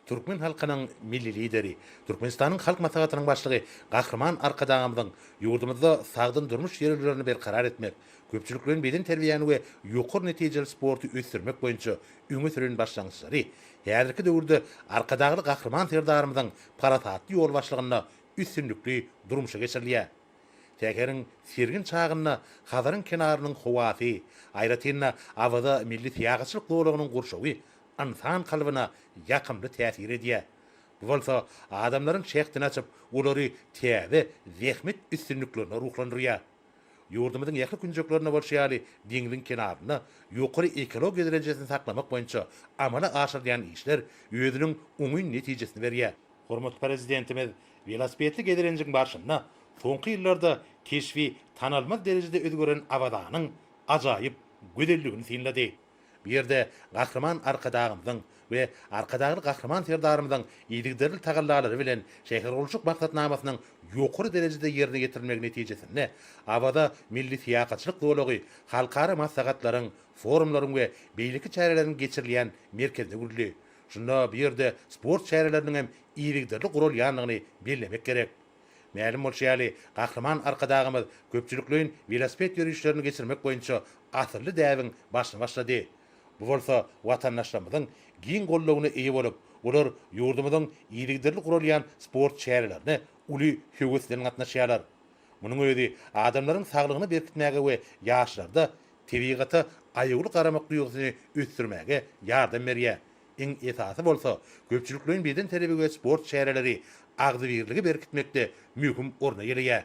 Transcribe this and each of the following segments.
Türkmen halkynyň Milli Lideri, Türkmenistanyň Halk Maslahatynyň Başlygy Gahryman Arkadagymyzyň ýurdumyzda sagdyn durmuş ýörelgelerini berkarar etmek, köpçülikleýin bedenterbiýäni we ýokary netijeli sporty ösdürmek boýunça öňe süren başlangyçlary häzirki döwürde Arkadagly Gahryman Serdarymyzyň parasatly ýolbaşçylygynda üstünlikli durmuşa geçirilýär. Säheriň sergin çagynda Hazaryň kenarynyň howasy, aýratyn-da Awaza milli syýahatçylyk zolagynyň gurşawy ynsan kalbyna ýakymly täsir edýär. Bu bolsa adamlaryň şähdini açyp, olary täze zähmet üstünliklerine ruhlandyrýar. Ýurdumyzyň ähli künjeklerinde bolşy ýaly, deňziň kenarynda ýokary ekologiýa derejesini saklamak boýunça amala aşyrylýan işler özüniň oňyn netijesini berýär. Hormatly Prezidentimiz welosipedli gezelenjiň barşynda soňky ýyllarda keşbi tanalmaz derejede özgeren Awazanyň ajaýyp gözelligini synlady. Bu ýerde Gahryman Arkadagymyzyň we Arkadagly Gahryman Serdarymyzyň yzygiderli tagallalary bilen şähergurluşyk maksatnamasynyň ýokary derejede ýerine ýetirilmegi netijesinde Awaza milli syýahatçylyk zolagy halkara maslahatlaryň, forumlaryň we beýleki çäreleriň geçirilýän merkezine öwrüldi. Şunda bu ýerde sport çäreleriniň hem yzygiderli guralýandygyny bellemek gerek. Mälim bolşy ýaly, Gahryman Arkadagymyz köpçülikleýin welosiped ýörişlerini geçirmek boýunça asylly däbiň başyny başlady. Bu bolsa watandaşlarymyzyň giň goldawyna eýe bolup, olar ýurdumyzyň yzygiderli guralýan sport çärelerine uly höwes bilen gatnaşýarlar. Munuň özi adamlaryň saglygyny berkitmäge we ýaşlarda tebigata aýawly garamak duýgusyny ösdürmäge ýardam berýär. Iň esasy bolsa, köpçülikleýin bedenterbiýe we sport çäreleri agzybirligi berkitmekde möhüm orny eýeleýär.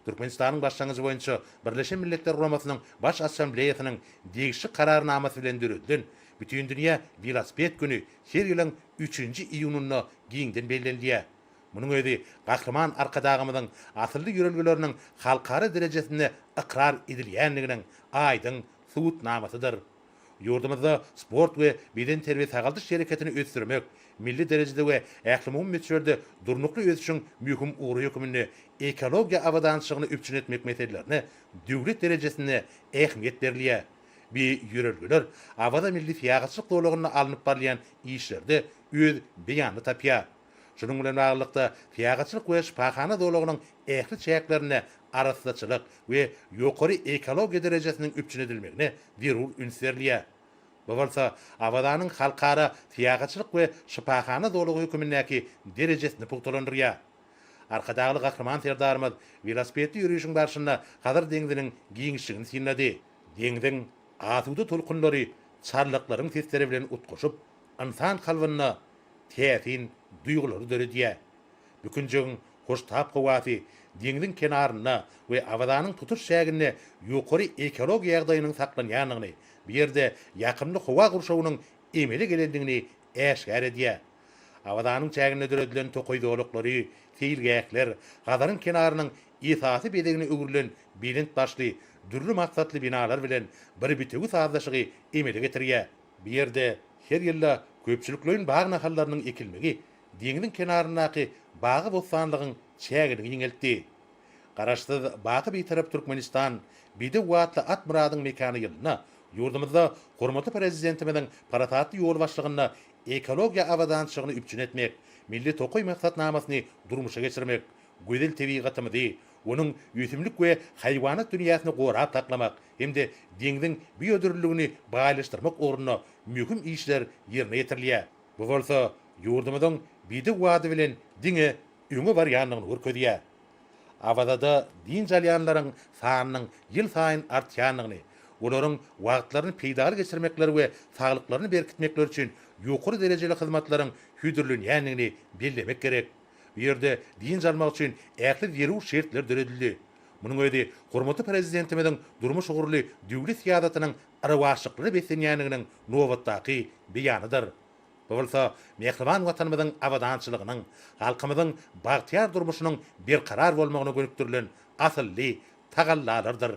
Türkmenistanyň başlangyjy boýunça Birleşen Milletler Guramasynyň Baş Assambleýasynyň degişli Kararnamasy bilen döredilen Bütindünýä welosiped güni her ýylyň üçünji iýunynda giňden bellenilýär. Munuň özi Gahryman Arkadagymyzyň asylly ýörelgeleriniň halkara derejesinde ykrar edilýändiginiň aýdyň subutnamasydyr. Ýurdumyzda sport we bedenterbiýe-sagaldyş hereketini ösdürmek, milli derejede we ählumumy möçberde durnukly ösüşiň möhüm ugry hökmünde ekologiýa abadançylygyny üpjün etmek meselelerine döwlet derejesinde ähmiýet berilýär. Bu ýörelgeler Awaza milli syýahatçylyk zolagynda alnyp barylýan işlerde öz beýanyny tapýar. Şunuň bilen baglylykda, syýahatçylyk we şypahana zolagynyň ähli çäklerinde arassaçylyk we ýokary ekologiýa derejesiniň üpjün edilmegine zerur üns berilýär. Bu bolsa Awazanyň halkara syýahatçylyk we şypahana zolagy hökümindäki derejesini pugtalandyrýar. Arkadagly Gahryman Serdarymyz welosipedli ýörişiň barşynda Hazar deňziniň giňişligini synlady. Deňziň asuda tolkunlary çarlaklaryň sesleri bilen utgaşyp, ynsan kalbynda täsin duýgulary döredýär. Bu künjegiň hoştap howasy deňziň kenarynda we Awazanyň tutuş çäginde ýokary ekologiýa ýagdaýynyň saklanýandygyny, bu ýerde ýakymly howa gurşawynyň emele gelendigini äşgär edýär. Awazanyň çäginde döredilen tokaý zolaklary, seýilgähler, Hazaryň kenarynyň esasy bezegine öwrülen belent başly, dürli maksatly binalar bilen bir bitewi sazlaşygy emele getirýär. Bu ýerde her ýylda köpçülikleýin bag nahallarynyň ekilmegi deňziň kenaryndaky bagy-bossanlygyň çägini giňeltdi. Garaşsyz, baky Bitarap Türkmenistan, bedew atly at myradyň mekany ýylynda ýurdumyzda hormatly Prezidentimiziň parasatly ýolbaşçylygynda ekologiýa abadançylygyny üpjün etmek, Milli tokaý maksatnamasyny durmuşa geçirmek, gözel tebigatymyzy, onuň ösümlik we haýwanat dünýäsini gorap saklamak hem-de deňziň biodürlüligini baýlaşdyrmak ugrunda möhüm işler ýerine ýetirilýär. Bu bolsa ýurdumyzyň bedew ady bilen diňe öňe barýandygyny görkezýär. Awazada dynç alýanlaryň sanynyň ýylsaýyn artýandygyny, olaryň wagtlaryny peýdaly geçirmekleri we saglyklaryny berkitmekleri üçin ýokary derejeli hyzmatlaryň hödürlenýändigini bellemek gerek. Bu ýerde dynç almak üçin ähli zerur şertler döredildi. Munuň özi hormatly Prezidentimiziň durmuş ugurly döwlet syýasatynyň rowaçlyklara beslenýändiginiň nobatdaky beýanydyr. Bu bolsa mähriban Watanymyzyň abadançylygynyň, halkymyzyň bagtyýar durmuşynyň berkarar bolmagyna gönükdirilen asylly tagallalardyr.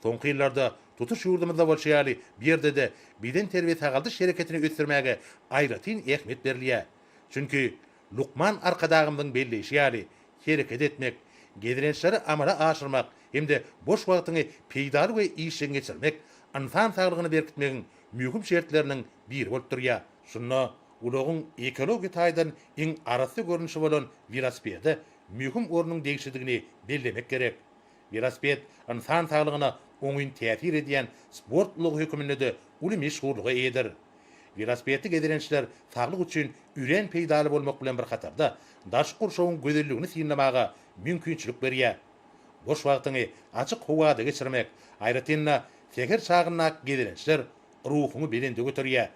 Soňky ýyllarda tutuş ýurdumyzda bolşy ýaly, bu ýerde-de bedenterbiýe-sagaldyş hereketini ösdürmäge aýratyn ähmiýet berilýär. Çünki Lukman Arkadagymyzyň belleýşi ýaly, hereket etmek, gezelençleri amala aşyrmak hem-de boş wagtyňy peýdaly we işjeň geçirmek ynsan saglygyny berkitmegiň möhüm şertleriniň biri bolup durýar. Şunda ulagyň ekologiýa taýdan iň arassa görnüşi bolan welosipede möhüm ornuň degişlidigini bellemek gerek. Welosiped ynsan saglygyna oňyn täsir edýän sport ulagy höküminde-de uly meşhurlyga eýedir. Welosipedli gezelençler saglyk üçin örän peýdaly bolmak bilen bir hatarda, daşky gurşawyň gözelligini synlamaga mümkinçilik berýär. Boş wagtyňy açyk howada geçirmek, aýratyn-da, säher çagyndaky gezelençler ruhuňy belende göterýär,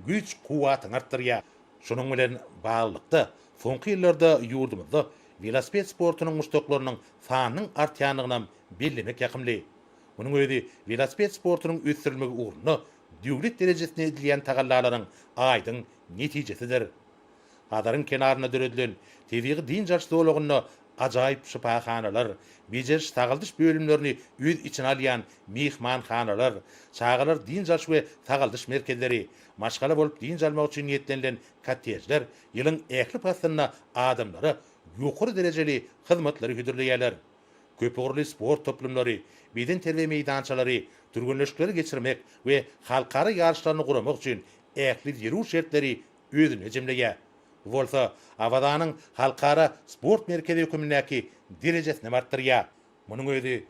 güýç-kuwwatyňy artdyrýar. Şunuň bilen baglylykda, soňky ýyllarda ýurdumyzda welosiped sportunyň muşdaklarynyň sanynyň artýandygynam bellemek ýakymly. Munuň özi welosiped sportunyň ösdürilmegi ugrunda döwlet derejesinde edilýän tagallalaryň aýdyň netijesidir. Hazaryň kenarynda döredilen tebigy dynç alyş zolagynda ajaýyp şypahanalar, bejeriş-sagaldyş bölümlerini öz içine alýan myhmanhanalar, çagalar dynç alyş we sagaldyş merkezleri, maşgala bolup dynç almak üçin niýetlenilen kottejler ýylyň ähli paslynda adamlara ýokary derejeli hyzmatlary hödürleýärler. Köpugurly sport toplumlary, bedenterbiýe meýdançalary, türgenleşikleri geçirmek we halkara ýaryşlaryny guramak üçin ähli zerur şertleri özünde jemleýär. Bu bolsa Awazanyň halkara sport merkezi hökümindäki derejesinem artdyrýar. Munuň özi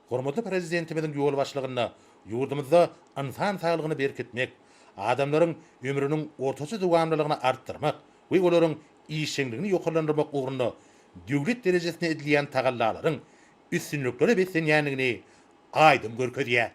hormatly Prezidentimiziň ýolbaşçylygynda ýurdumyzda ynsan saglygyny berkitmek, adamlaryň ömrüniň ortaça dowamlylygyny artdyrmak we olaryň işjeňligini ýokarlandyrmak ugrunda döwlet derejesinde edilýän tagallalaryň üstünliklere beslenýändigini aýdyň görkezýär.